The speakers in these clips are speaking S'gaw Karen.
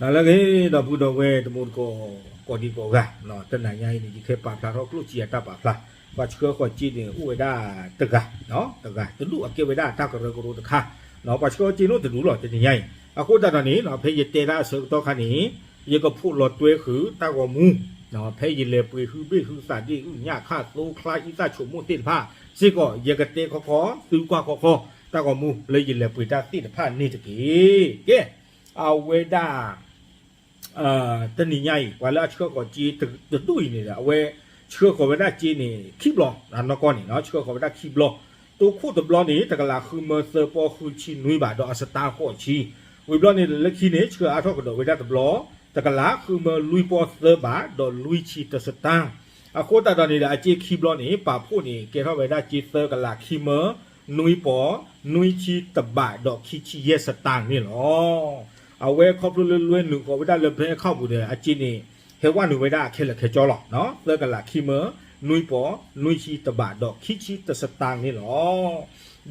လၢအဂ့ၤ ဒီပုၢ်ဒီဝဲၢ်တံၤသကိး ကိးဒံကိးဂၤ, တနံၤညါအံၤန့ၣ် ယကဟဲပာ်ဖျါထီၣ်ကျိၣ်စ့အတၢ်ပာ်ဖျါ, ပှၤဆှၢဃီၤစ့န့ၣ် အိၣ်ဝဲဒၣ်တဂၤ, တဂၤ, တဒူၣ်အကဲဝဲဒၣ်တၢ်ကရၢကရိတခါ, ပှၤဆှၢဃီၤစ့န့ၣ်တဒူၣ်လီၤ တနံၤညါအံၤ. အဃိသတးဒီးန့ၣ် ဖဲယတဲတၢ်အဆၢကတီၢ်ခါန့ၣ် ယကဖိးလီၤတွဲဃုာ်တၢ်ဂီၤမူ ဖဲယလဲၤပှ့ၤဟုဘ့ၣ်ဟုသးဒ့ၣ်ဟုညၣ်ခၣ်သိချါအံသၣ်ဆိကမိၣ်သ့ၣ်တဖၣ်စ့ၢ်ကီး ယကတဲခီခီ သုကွၢ်ခီခီ တၢ်ဂီၤမူလၢယလဲၤပှ့ၤတၢ်သ့ၣ်တဖၣ်န့ၣ်တက့ၢ်. ကဲ, အဝဲဒၣ် တနံၤညါအံၤ ပှၤလၢအဆှၢဃီၤစ့တဒူၣ်အံၤန့ၣ်ဒီး အဝဲဆှၢဃီၤဝဲဒၣ်စ့န့ၣ် ခံဘျီ, နီၢ်ကီၢ်န့ၣ် ဆှၢဃီၤဝဲဒၣ်ခံဘျီ, တိခိၣ်တဘျီန့ၣ် တကလးဃုမၢသၢပီၢ်ဃုဆံနွံဘး ဒီးအစတါဃိးဆံ, ဝံၤဘျီန့ၣ် လၢခံန့ၣ် ဆှၢအါထီၣ်ကဒီးဝဲဒၣ်တဘျီ, တကလးဃုမၢလွံၢ်ပီၢ်သၢဘး ဒီးလွံၢ်ဆံတစတါ အဃိသတးဒီးန့ၣ်ဒီး အစ့ခံဘျီန့ၣ် ပာ်ဖှိၣ်န့ၣ် ကဲထီၣ်ဝဲဒၣ်စ့သၢကလးခံမၢ နွံပီၢ် နွံဆံတဘး ဒီးခံဆံယဲၢ်စတါန့ၣ်လီၤ. အဝဲခီဖျိလၢလွဲနုာ်ဃီၤဝဲဒၣ်လၢ bank account ပူၤဒီး အစ့န့ၣ် ဟဲဝဲနုာ်ဝဲဒၣ်ခဲလၢာ်ခဲဆ့လီၤ. သၢကလးခံမၢ နွံပီၢ် နွံဆံတဘး ဒီးခံဆံတစတါန့ၣ်လီ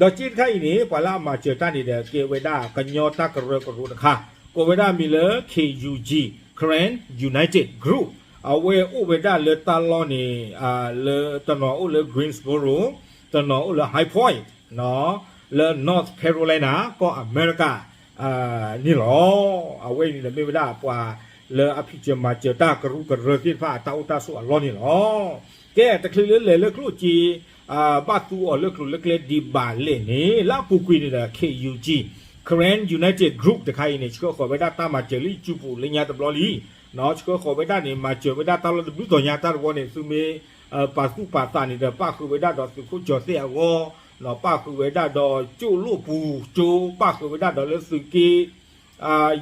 ၤ. ဒီးစ့တခါအံၤန့ၣ် ပှၤလၢအမၤစၢၤတၢ်န့ၣ်ဒီး ကဲဝဲဒၣ်ကညီတၢ်ကရၢကရိတခါ, ကိးဝဲဒၣ်မံၤလၢ KUG, Karen United Group, အဝဲအိၣ်ဝဲဒၣ်လၢတၢ်လီၢ်န့ၣ် လၢတနီၤအိၣ်လၢ Greensboro, တနီၤအိၣ်လၢ High Point, လၢ North Carolina ကီၢ်အမဲရကၤ န့ၣ်လီၤ. အဝဲအံၤန့ၣ်ဒီးမ့ၢ်ဝဲဒၣ်ပှၤလၢအဖံးစၢၤမၤစၢၤတၢ်ကရူၢ်ကရၢသ့ၣ်တဖၣ်အတၢ်အိၣ်တၢ်ဆိးအလီၢ်န့ၣ်လီၤ. ကဲ, တချုးလၢလဲၤလၢကျိၣ်စ့ ဘၣ်သူအီၤလၢကျိၤလၢကျဲဒံးဘၣ်လဲၣ်န့ၣ် လၢအပူၤကွံာ်န့ၣ်ဒီး KUG, Karen United Group တခါအံၤန့ၣ် ဆှၢဃီၤဝဲဒၣ်တၢ်မၤစၢၤလၢယစုပူၤလၢညါတဘျီလံ. ဆှၢဃီၤဝဲဒၣ်န့ၣ် မၤစၢၤဝဲဒၣ်တၢ်လီၢ်တဘျုးတီၤညါတၢ်တဝီန့ၣ် သုမ့ၢ်ပာ်သူၣ်ပာ်သးန့ၣ်ဒီး ပၣ်ဃုာ်ဝဲဒၣ်ဒီးသုးခိၣ်ကၠီၤသဲၣ်အဂီၢ်, ပၣ်ဃုာ်ဝဲဒၣ်ဒီးကၠိၣ်လိၣ်ပူၤကၠိ, ပၣ်ဃုာ်ဝဲဒၣ်ဒီးလၢသုးက့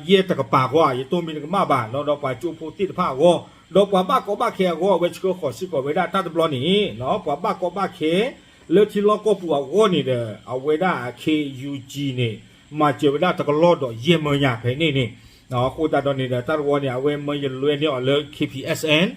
ယဲၢ်တကပၤအဂီၢ်, ယတိၢ်မံၤတကမၣ်ဘၣ်, ဒီးပှၤကၠိဖိသ့ၣ်တဖၣ်အဂီၢ်, ဒီးပှၤဘၣ်ကီဘၣ်ခဲအဂီၢ် အဝဲဆှၢဃီၤစ့ၢ်ကီးဝဲဒၣ်တၢ်တဘျီန့ၣ် ပှၤဘၣ်ကီဘၣ်ခဲလၢထံလီၢ်ကီၢ်ပူၤအဂီၢ်န့ၣ်ဒီး အဝဲဒၣ် KUG န့ၣ် မၤစၢၤဝဲဒၣ်တကလီၢ်ဒီးယဲၢ်မၢညါဖဲန့ၣ်န့ၣ်, အဃိသတးဒီးန့ၣ်ဒီး တၢ်တဝီန့ၣ် အဝဲမၢယလွဲန့ၢ်အီၤလၢ K P S N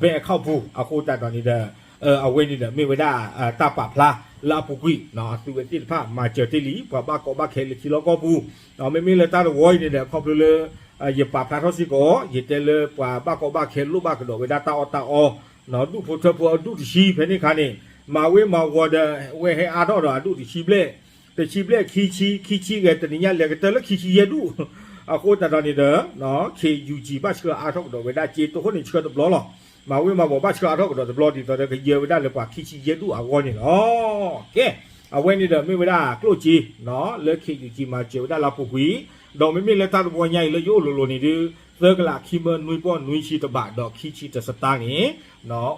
bank account ပူၤ, အဃိသတးဒီးန့ၣ်ဒီး အဝဲန့ၣ်ဒီးမ့ၢ်ဝဲဒၣ်တၢ်ပာ်ဖျါလၢအပူၤကွံာ်, အသုဝဲသ့ၣ်တဖၣ်မၤစၢၤတ့ၢ်လံ ပှၤဘၣ်ကီဘၣ်ခဲလၢထံလီၢ်ကီၢ်ပူၤ, မ့မ့ၢ်လၢတၢ်တဝီအံၤန့ၣ်ဒီး ခီဖျိလၢ ယပာ်ဖျါထီၣ်စ့ၢ်ကီး ယတဲလၢပှၤဘၣ်ကီဘၣ်ခဲလိၣ်ဘၣ်ကဒီးဝဲဒၣ်တၢ်အီၣ်တၢ်အီ, ဒူၣ်ဖိထၢဖိအဒူၣ်တဆံဖဲန့ၣ်အခါန့ၣ် မၤဝ့မၤဝီၤဒီး ဝဲဟဲအါထီၣ်ဒီးအဒူၣ်တဆံဘျဲၣ်, တဆံဘျဲၣ်ခံဆံ, ခံဆံဂဲၤတနံၤညါလဲၤကတၢၢ်လၢခံဆံယဲၢ်ဒူၣ်, အဃိသတးဒီးန့ၣ်ဒီး KUG ဘၣ်ဆှၢအါထီၣ်ကဒီးဝဲဒၣ်စ့ တိခိၣ်န့ၣ်ဆှၢတဘျီလီၤ, မၤဝ့မၤဝီၤဘၣ်ဆှၢအါထီၣ်ကဒီးတဘျီဒ်သိးဒီး ကယဲၢ်ဝဲဒၣ်လၢပှၤခံဆံယဲၢ်ဒူၣ်အဂီၢ်န့ၣ်လီၤ. ကဲ, အဝဲန့ၣ်ဒီးမ့ၢ်ဝဲဒၣ်ကျိၣ်စ့ လၢ KUG မၤစၢၤဝဲဒၣ်လၢအပူၤကွံာ်, ဒီးမ့မ့ၢ်လၢတၢ်တဝီညါအံၤလၢယအိၣ်လိၤလိၤန့ၣ်ဒီး သၢကလးခံမၢနွံပီၢ်နွံဆံတဘးဒီးခံဆံတစတါန့ၣ်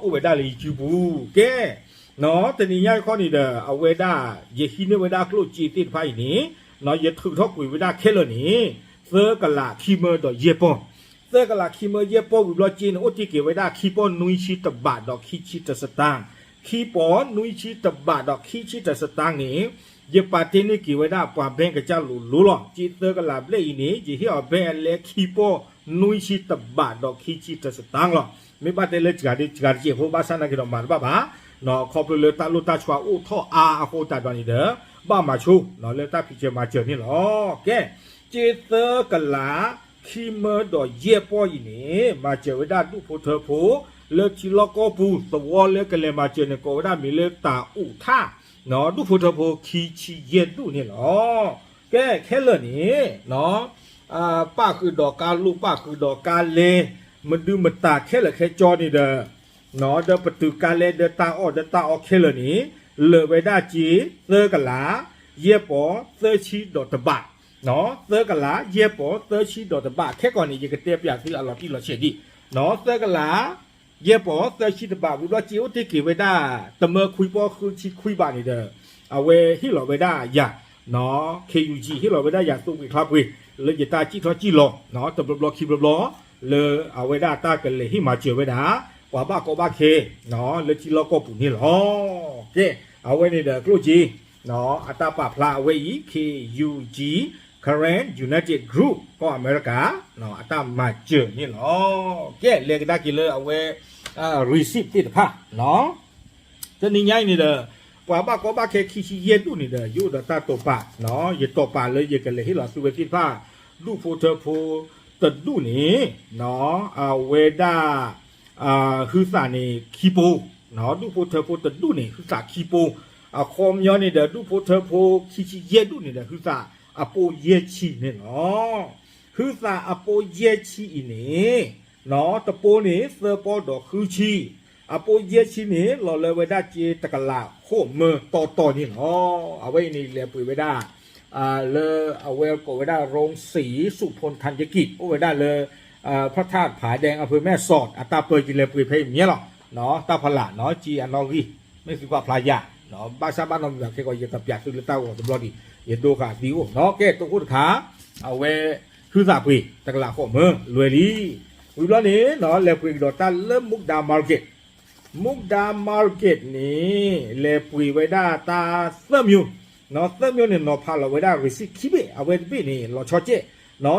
အိၣ်ဝဲဒၣ်လၢယစုပူၤ, ကဲ တနံၤညါအံၤခီန့ၣ်ဒီး အဝဲဒၣ် ယဟံးန့ၢ်ဝဲဒၣ်ကျိၣ်စ့သ့ၣ်တဖၣ်အံၤန့ၣ် ယထုးထီၣ်ကွံာ်ဝဲဒၣ်ခဲလၢာ်န့ၣ် သၢကလးခံမၢဒီးယဲၢ်ပီၢ်, သၢကလးခံမၢယဲၢ်ပီၢ်ဝံၤဘျီစ့န့ၣ် အိၣ်တ့ၢ်က့ၤဝဲဒၣ်ခံပီၢ်နွံဆံတဘးဒီးခံဆံတစတါ, ခံပီၢ်နွံဆံတဘးဒီးခံဆံတစတါန့ၣ် ယပာ်တ့ၢ်န့ၢ်က့ၤဝဲဒၣ်ပှၤ bank ကစၢ်လိၤလိၤလီၤ. စ့သၢကလးဘျဲၣ်အံၤန့ၣ် ယဟ့ၣ်အီၤ bank အလဲခံပီၢ်နွံဆံတဘးဒီးခံဆံတစတါလီၤ. မ့ၢ်ဘၣ်တဲလၢစှၤဒ်စှၤတစဲးဖိ ဘၣ်ဆၣ်နာ်က့ၤဒီးမၤတဘၣ်ဘၣ်, ခီဖျိလၢတၢ်လိၣ်တၢ်ဆှးအိၣ်ထီၣ်အါအဃိသတးဒီးန့ၣ်ဒီး ဘၣ်မၤဆိ လၢတၢ်ဖံးစၢၤမၤစၢၤန့ၣ်လီၤ. ကဲ, စ့သၢကလး ခံမၢဒီးယဲၢ်ပီၢ်အံၤန့ၣ် မၤစၢၤဝဲဒၣ်ဒူၣ်ဖိထၢဖိ လၢထံလီၢ်ကီၢ်ပူၤ သဝီလၢကလဲၤမၤစၢၤန့ၣ် ကိးဝဲဒၣ်မံၤလၢတၢ်အိၣ်ထၣ် ဒူၣ်ဖိထၢဖိခံဆံယဲၢ်ဒူၣ်န့ၣ်လီၤ. ကဲ, ခဲလၢာ်န့ၣ် ပၣ်ဃုာ်ဒီးကါလိၣ် ပၣ်ဃုာ်ဒီးကါလဲ မဒုမတၤခဲလၢာ်ခဲဆ့န့ၣ်ဒီး ဒီးပတုာ်ကါလဲ ဒီးတၢ်အီၣ် ဒီးတၢ်အီခဲလၢာ်န့ၣ် လၢာ်ဝဲဒၣ်စ့ သၢကလး ယဲၢ်ပီၢ် သၢဆံဒီးတဘး, သၢကလး ယဲၢ်ပီၢ် သၢဆံဒီးတဘး ခဲကီၢ်န့ၣ် ယကတဲပျးသုအလီၤတံၢ်လီၤဆဲးဒံး, သၢကလး ယဲၢ်ပီၢ် သၢဆံတဘး ဝံၤဘျီစ့အိၣ်တ့ၢ်က့ၤဝဲဒၣ် တမၢခွံပီၢ် ဃုဆံခွံဘးန့ၣ်ဒီး အဝဲဟ့ၣ်လီၤဝဲဒၣ်ယၤ KUG ဟ့ၣ်လီၤဝဲဒၣ်ယၤသိးကွံာ်ချါပှ့ၤ လၢယတၢ်စံၣ်ထီၣ်စံၣ်လီၤ တဘျီဘျီခံဘျီဘျီ လၢအဝဲဒၣ်တၢ်ကလဲၤဟ့ၣ်မၤစၢၤဝဲဒၣ် ပှၤဘၣ်ကီဘၣ်ခဲ လၢထံလီၢ်ကီၢ်ပူၤန့ၣ်လီၤ. ကဲ, အဝဲန့ၣ်ဒီးကျိၣ်စ့ အတၢ်ပာ်ဖျါအဝဲအံၤ KUG, Karen United Group ကီၢ်အမဲရကၤ အတၢ်မၤစၢၤန့ၣ်လီၤ. ကဲ, လဲၤကဒါက့ၤလၢအဝဲ receipt သ့ၣ်တဖၣ် တနံၤညါအံၤန့ၣ်ဒီး ပှၤဘၣ်ကီဘၣ်ခဲခံဆံယဲၢ်ဒူၣ်န့ၣ်ဒီး ယအိၣ်ဒီးတၢ်တိာ်ပာ်, ယတိာ်ပာ်လၢယကလဲၤဟ့ၣ်လီၤသုဝဲသ့ၣ်တဖၣ် ဒူၣ်ဖိထၢဖိ တဒူၣ်န့ၣ် အဝဲဒၣ် ဟုသးန့ၣ်ခံပိ, ဒူၣ်ဖိထၢဖိတဒူၣ်န့ၣ် ဟုသးခံပိ, အခီပညီန့ၣ်ဒီး ဒူၣ်ဖိထၢဖိခံဆံယဲၢ်ဒူၣ်န့ၣ်ဒီး ဟုသးအပိယဲၢ်ဆံန့ၣ်လီၤ. ဟုသးအပိယဲၢ်ဆံအံၤန့ၣ် တပိန့ၣ်သၢပီဒီးဃုဆံ, အပိယဲၢ်ဆံန့ၣ် လီၤလၢဝဲဒၣ်စ့တကလးဃိးမၢတီတီန့ၣ်လီၤ. အဝဲအံၤန့ၣ် ယလဲၤပှ့ၤဝဲဒၣ် လၢအဝဲကိးဝဲဒၣ် โรงสีสุพลธัญกิจ အိၣ်ဝဲဒၣ်လၢ พระธาตุผาแดง อำเภอแม่สอด အတၢ်ပၢၢ် ယလဲၤပှ့ၤဖဲအံၤမ့ၢ်လီၤ. တၢ်ဖီလာ် စ့အနီၣ်ဂံၢ် မ့ၢ်သုကွၢ်ဖျါယၤ ဘၣ်ဆၣ်ဘၣ်နီတမံၤဘၣ်ခဲကီး ယကပျးသုလၢတၢ်ဂီၤတဘျီဒံး ယဒိဃာ်သံအိၣ်နီၤ ကဲတအိၣ်တခါ အဝဲ ဟုသးပှ့ၤ တကလးဃိးမၢ လွဲလံ. ဝံၤဘျီန့ၣ် လဲၤပှ့ၤကဒီးတၢ်လၢ Mukda Market, Mukda Market န့ၣ် လဲၤပှ့ၤဝဲဒၣ်တၢ်သၢမၠိ, သၢမၠိန့ၣ် နီၤဖးလီၤဝဲဒၣ် receipt ခံဘ့ၣ်, အဝဲတဘ့ၣ်န့ၣ် လီၤဆီကဲး,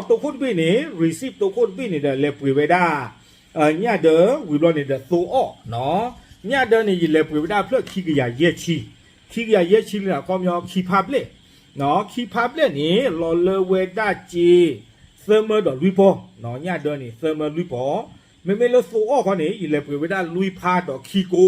တိခိၣ်တဘ့ၣ်န့ၣ် receipt တိခိၣ်တဘ့ၣ်န့ၣ်ဒီး လဲၤပှ့ၤဝဲဒၣ် ညၣ်ဒၢ ဝံၤဘျီန့ၣ်ဒီးသိအီၣ်, ညၣ်ဒၢန့ၣ် ယလဲၤပှ့ၤဝဲဒၣ်ဖျၢၣ်ခံကယၤယဲၢ်ဆံ, ခံကယၤယဲၢ်ဆံလၢ အခီပညီခံဖးဘျဲၣ်, ခံဖးဘျဲၣ်န့ၣ် လီၤလၢဝဲဒၣ်စ့ သၢမၢဒီးလွံၢ်ပီၢ်, ညၣ်ဒၢန့ၣ် သၢမၢလွံၢ်ပီၢ်, မ့မ့ၢ်လၢသိအီၣ်ခီန့ၣ် ယလဲၤပှ့ၤဝဲဒၣ်လွံၢ်ဖးဒီးခံကိ,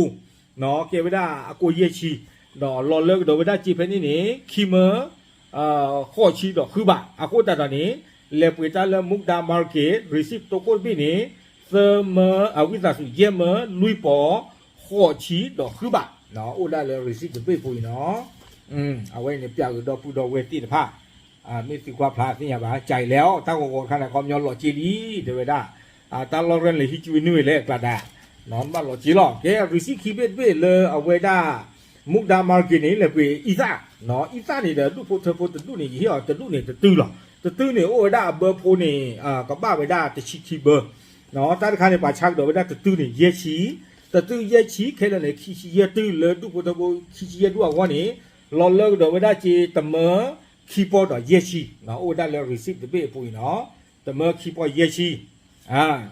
ကဲဝဲဒၣ်အကိယဲၢ်ဆံ, ဒီးလီၤလၢကဒီးဝဲဒၣ်စ့ဖဲန့ၣ်န့ၣ် ခံမၢ ဃိးဆံဒီးဃုဘး, အဃိသတးဒီးန့ၣ် လဲၤပှ့ၤတၢ်လၢ Mukda Market, receipt တိခိၣ်တဘ့ၣ်န့ၣ် သၢမၢ အဝံသးစူၤ ယဲၢ်မၢလွံၢ်ပီၢ် ဃိးဆံဒီးဃုဘး, အိၣ်ဒၣ်လၢ receipt တဘ့ၣ်အပူၤအံၤနီၤ, အဝဲအံၤန့ၣ် ပျးကဒီးပုၢ်ဒီဝဲၢ်သ့ၣ်တဖၣ် မ့ၢ်သုကွၢ်ဖျါသ့ၣ်ညါဘၣ် ကလဲၤအီၤ တၢ်ဂီၤဂီၤတခါန့ၣ် ခီပညီလီၤစ့လံ တဲဝဲဒၣ်, တၢ်လီၢ်ရဲၣ်လၢဟံးကံဝံနုၢ်ဝံၤလဲၣ် ကျးဒၣ်, နဘၣ်လီၤစ့လီၤ. ကဲ receipt ခံဘ့ၣ်တဘ့ၣ်လၢအဝဲဒၣ် Mukda Market န့ၣ် လဲၤပှ့ၤအံသၣ်, အံသၣ်န့ၣ်ဒီး ဒူၣ်ဖိထၢဖိတဒူၣ်န့ၣ် ယဟ့ၣ်အီၤတဒူၣ်န့ၣ်တတုၤလီၤ. တတုၤန့ၣ် အိၣ်ဝဲဒၣ်အဘၢဖိန့ၣ် ကဘၣ်ဝဲဒၣ်တဆံခံဘၢ တၢ်တခါန့ၣ် ပှၤဆါကဒီးဝဲဒၣ်တတုၤန့ၣ် ယဲၢ်ဆံ, တတုၤယဲၢ်ဆံ ခဲလၢာ်န့ၣ် ခံဆံယဲၢ်တုၤလၢဒူၣ်ဖိထၢဖိ ခံဆံယဲၢ်ဒူၣ်အဂီၢ်န့ၣ် လီၤလၢကဒီးဝဲဒၣ်စ့တမၢခံပီၢ်ဒီးယဲၢ်ဆံ, အိၣ်ဝဲဒၣ်လၢ receipt တဘ့ၣ်အပူၤအံၤနီၤ, တမၢခံပီၢ်ယဲၢ်ဆံ,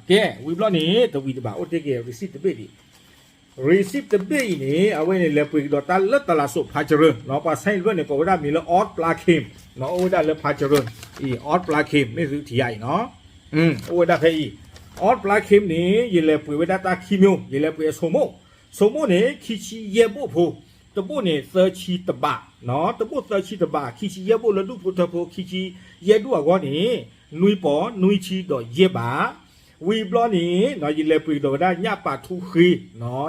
ကဲ ဝံၤဘျီန့ၣ် တဝံၤတဘၣ် အိၣ်တ့ၢ်က့ၤ receipt တဘ့ၣ်ဒံး receipt တဘ့ၣ်အံၤန့ၣ် အဝဲန့ၣ်လဲၤပှ့ၤကဒီးတၢ်လၢတလးစိး ဖါစရၢ, ပှၤဆါအံၤတဖျၢၣ်န့ၣ် ကိးဝဲဒၣ်မံၤလၢ အီးပျါခ့မ်, အိၣ်ဝဲဒၣ်လၢဖါစရၢ, အီးပျါခ့မ် မ့ၢ်သုထံၣ်ယၤအံၤနီၤ, အိၣ်ဝဲဒၣ်ဖဲအံၤ, အီးပျါခ့မ်န့ၣ် ယလဲၤပှ့ၤဝဲဒၣ်တၢ်ခံမၠိ, ယလဲၤပှ့ၤအဆိမိၣ်, ဆိမိၣ်န့ၣ် ခံဆံယဲၢ်ဘိၣ်ဖိ, တဘိၣ်န့ၣ်သၢဆံတဘး, တဘိၣ်သၢဆံတဘး ခံဆံယဲၢ်ဘိၣ်လၢဒူၣ်ဖိထၢဖိ ခံဆံယဲၢ်ဒူၣ်အဂီၢ်န့ၣ် နွံပီၢ် နွံဆံဒီးယဲၢ်ဘး ဝံၤဘျီန့ၣ် ယလဲၤပှ့ၤကဒီးဝဲဒၣ်ညၣ်ပာ်ထူဃ့,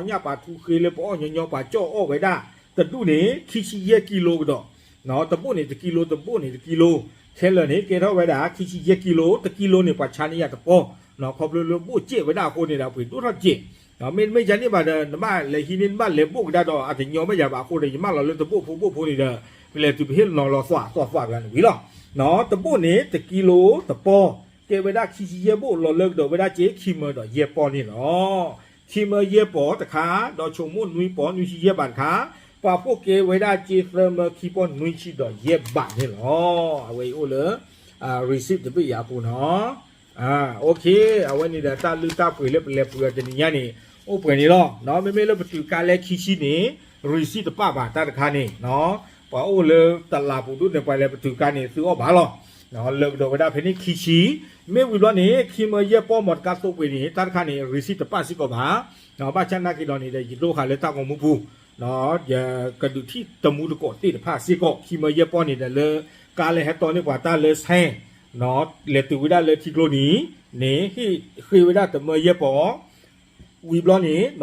ညၣ်ပာ်ထူဃ့လၢပအီၣ်ညီညီ ပှၤကၠီၣ်အီၣ်ဝဲဒၣ် တဒူၣ်န့ၣ် ခံဆံယဲၢ်ကံလိကဒီး, တဘိၣ်န့ၣ်တကံလိ တဘိၣ်န့ၣ်တကံလိ, ခဲလၢာ်န့ၣ် ကဲထီၣ်ဝဲဒၣ် ခံဆံယဲၢ်ကံလိ, တကံလိန့ၣ် ပှၤဆါန့ၢ်ယၤတပီၢ်, ခီဖျိလၢဘိၣ်စဲးဝဲဒၣ်အဃိန့ၣ်ဒီး ပှ့ၤဒိၣ်ထီၣ်စဲး, မ့တမ့ၢ်ယၤန့ၣ်ဘၣ်ဒီး နဘၣ်လဲၤဟံးန့ၢ် နဘၣ်လဲၤဘိၣ်ကဒါဒီး အတညီဘၣ်ယၤဘၣ်အဃိဒီး ယမၢလီၤလၢတဘိၣ်ဖိဘိၣ်ဖိန့ၣ်ဒီး ပလဲၤတုၤပဟ့ၣ်နီၤလီၤသွးသွးသွးကလါန့ၣ်ဝံၤလီၤ. တဘိၣ်န့ၣ် တကံလိတပီၢ်, ကဲဝဲဒၣ်ခံဆံယဲၢ်ဘိၣ် လီၤလၢကဒီးဝဲဒၣ်စ့ခံမၢဒီးယဲၢ်ပီၢ်န့ၣ်လီၤ. ခံမၢယဲၢ်ပီၢ်တခါ, ဒီးဆိမိၣ်နွံပီၢ် နွံဆံယဲၢ်ဘးတခါ, ပှၤဖှိၣ်ကဲဝဲဒၣ်စ့သၢမၢခံပီၢ် နွံဆံဒီးယဲၢ်ဘးန့ၣ်လီၤ. အဝဲအံၤအိၣ်လၢ receipt တဘ့ၣ်အံၤအပူၤနီၤ. အဝဲန့ၣ်ဒီးတၢ်လုၢ်တၢ်ပှ့ၤလၢပလဲၤပှ့ၤအီၤတနံၤညါန့ၣ် အိၣ်ပှဲၤန့ၣ်လီၤ. မ့မ့ၢ်လၢပတုာ်ကါလဲခံဆံန့ၣ် receipt တပာ်ဘၣ်တၢ်တခါန့ၣ်, ပှၤအိၣ်လၢတလးပူၤဒိၣ်န့ၣ် ပှၤလဲၤပတုာ်ကါန့ၣ် သုအီၣ်ဘၣ်လီၤ. လၢကဒီးဝဲဒၣ်ဖဲန့ၣ်ခံဆံ, မ့ၢ်ဝံၤဘျီန့ၣ် ခံမၢယဲၢ်ပီၢ်မီၤတကါသိပှ့ၤန့ၣ် တၢ်တခါန့ၣ် receipt တပာ်စ့ၢ်ကီးဘၣ်. ဘၣ်ဆၣ်နာ်က့ၤဒီးန့ၣ်ဒီး ယဒိဃာ်လၢတၢ်ဂီၤမူပူၤ ယကဒုးထံၣ်တမူတကိးသ့ၣ်တဖၣ်စ့ၢ်ကီး ခံမၢယဲၢ်ပီၢ်န့ၣ်ဒီးလၢ ကါလဲၤဟဲတီန့ၢ်ပှၤတၢ်လၢဆဲ လဲၤတုၤဝဲဒၣ်လၢထံကျိနံၤန့ၣ် ဟ့ၣ်ဃ့ဝဲဒၣ်တမၢယဲၢ်ပီၢ်, ဝံၤဘျီန့ၣ်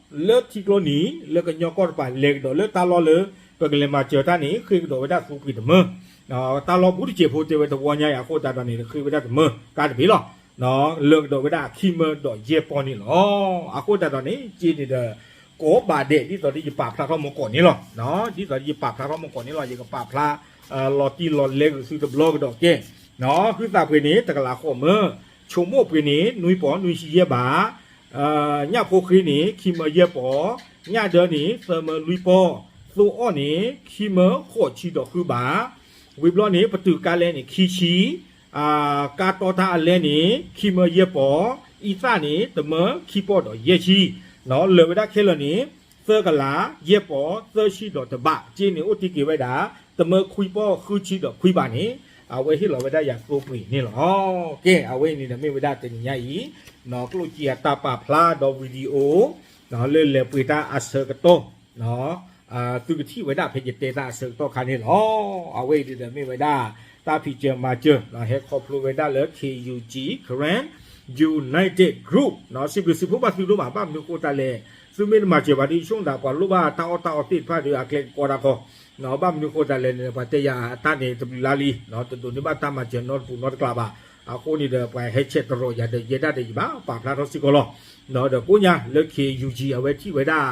လၢထံကျိနံၤ လၢကညီကီၢ်တပၤ လဲၤကဒီးလၢတၢ်လီၢ်လၢ ပကလဲၤမၤစၢၤတၢ်န့ၣ် ဃ့ကဒီးဝဲဒၣ်သူပှ့ၤတမၢ, တၢ်လီၢ်ဘူးတစဲးဖိတဲဝဲတဝီညါအံၤ အဃိသတးဒီးန့ၣ် ဃ့ဝဲဒၣ်တမၢကါတဘ့ၣ်လီၤ. လၢကဒီးဝဲဒၣ်ခံမၢဒီးယဲၢ်ပီၢ်န့ၣ်လီၤ. အဃိသတးဒီးန့ၣ် က့န့ၣ်ဒီး ကိးဘၣ်ဒဲး ဒ်သိးဒီးယပာ်ဖျါထီၣ်မူကိးန့ၣ်လီၤ. ဒ်သိးဒီးယပာ်ဖျါထီၣ်မူကိးန့ၣ်လီၤ. ယကပာ်ဖျါ လီၤတံၢ်လီၤလဲက့ၤသုတဘျီကဒီးကဲ, ဟုသးပှ့ၤန့ၣ် တကလးဃိးမၢ, ဆိမိၣ်ပှ့ၤန့ၣ် နွံပီၢ် နွံဆံယဲၢ်ဘး, ညၣ်ဖိဃ့န့ၣ် ခံမၢယဲၢ်ပီၢ်, ညၣ်ဒၢန့ၣ် သၢမၢလွံၢ်ပီၢ်, သိအီၣ်န့ၣ် ခံမၢဃိးဆံဒီးဃုဘး, ဝံၤဘျီန့ၣ် ပတုာ်ကါလဲန့ၣ် ခံဆံ, ကါတီတၢ်အလဲန့ၣ် ခံမၢယဲၢ်ပီၢ်, အံသၣ်န့ၣ် တမၢခံပီၢ်ဒီးယဲၢ်ဆံ, လၢာ်ဝဲဒၣ်ခဲလၢာ်န့ၣ် သၢကလး ယဲၢ်ပီၢ် သၢဆံဒီးတဘး, က့န့ၣ်အိၣ်တ့ၢ်က့ၤဝဲဒၣ် တမၢခွံပီၢ် ဃုဆံဒီးခွံဘးန့ၣ် အဝဲဟ့ၣ်လီၤဝဲဒၣ်ယၤသိပှ့ၤန့ၣ်လီၤ. ကဲ အဝဲအံၤန့ၣ်ဒီးမ့ၢ်ဝဲဒၣ်တနံၤညါအံၤ ကျိၣ်စ့အတၢ်ပာ်ဖျါဒီး video လၢလဲၤပှ့ၤတၢ်အဆၢကတီၢ် သုကထံၣ်ဝဲဒၣ်ဖဲယတဲတၢ်အဆၢကတီၢ်ခါန့ၣ်လီၤ. အဝဲအံၤန့ၣ်ဒီးမ့ၢ်ဝဲဒၣ် တၢ်ဖံးစၢၤမၤစၢၤ ဟဲခီဖျိဝဲဒၣ်လၢ K U G Karen United Group စံးဘျုးစံးဖှိၣ်ဘၣ်သုဒိၣ်မး ဘၣ်မနုၤဃိသတးလဲၣ် သုမ့ၢ်တမၤစၢၤဘၣ်ဒီး ဆိကမိၣ်သးပှၤလိၣ်ဘၣ်တၢ်အီၣ်တၢ်အီသ့ၣ်တဖၣ်ဒီး အကျဲကကီတၢ်ခီ ဘၣ်မနုၤဃိသတးလဲၣ်န့ၣ် ပှၤတဲယၤအတၢ်န့ၣ်တဘျုးလါလံ တဒိးန့ၢ်ဘၣ်တၢ်မၤစၢၤနီတပူၤနီတကျးဘၣ်. အဃိန့ၣ်ဒီး ပှၤဟဲဆဲးတရီၤယၤဒီး ယဲဒၣ်ဒီးယဘၣ်ပာ်ဖျါထီၣ်စ့ၢ်ကီးလီၤ. ဒီးကိးညါလၢ K U G အဝဲထံၣ်ဝဲဒၣ်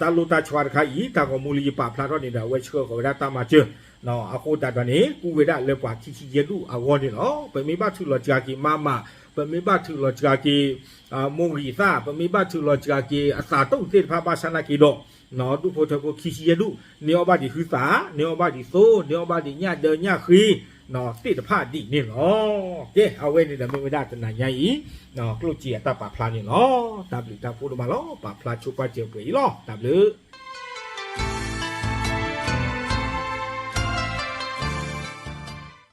တၢ်လိၣ်တၢ်ဆီတခါအံၤ တၢ်ဂီၤမူလၢယပာ်ဖျါထီၣ်န့ၣ်ဒီး အဝဲဆှၢဃီၤဝဲဒၣ်တၢ်မၤစၢၤ အဃိသတးဒီးန့ၣ် ကူဝဲဒၣ်လၢပှၤခံဆံယဲၢ်ဒူၣ်အဂီၢ်န့ၣ်လီၤ. ပမ့ၢ်ဘၣ်ထုးလီၤစှၤက့ၤမးမး, ပမ့ၢ်ဘၣ်ထုးလီၤစှၤက့ၤ မိၢ်ဂံၢ်သၣ်, ပမ့ၢ်ဘၣ်ထုးလီၤစှၤက့ၤအသးတိၢ်သ့ၣ်တဖၣ်ဘၣ်ဆၣ်နာ်က့ဒီး ဒူၣ်ဖိထၢဖိခံဆံယဲၢ်ဒူၣ် န့ၢ်အီၣ်ဘၣ်ဒံးဟုသၣ်, န့ၢ်အီၣ်ဘၣ်ဒံးသိ, န့ၢ်အီၣ်ဘၣ်ဒံးညၣ်ဒၢညၣ်ဃ့ သ့ၣ်တဖၣ်ဒ်န့ၣ်လီၤ. ကဲ အဝဲန့ၣ်ဒီးမ့ၢ်ဝဲဒၣ်တနၤညါအံၤ ကျိၣ်စ့အတၢ်ပာ်ဖျါန့ၣ်လီၤ. တၢ်ဘျုးတၢ်ဖှိၣ်ဒိၣ်မးလီၤ. ပာ်ဖျါဆိပာ်စၢၤပှဲၤအံၤလီၤ. တၢ်ဘျုး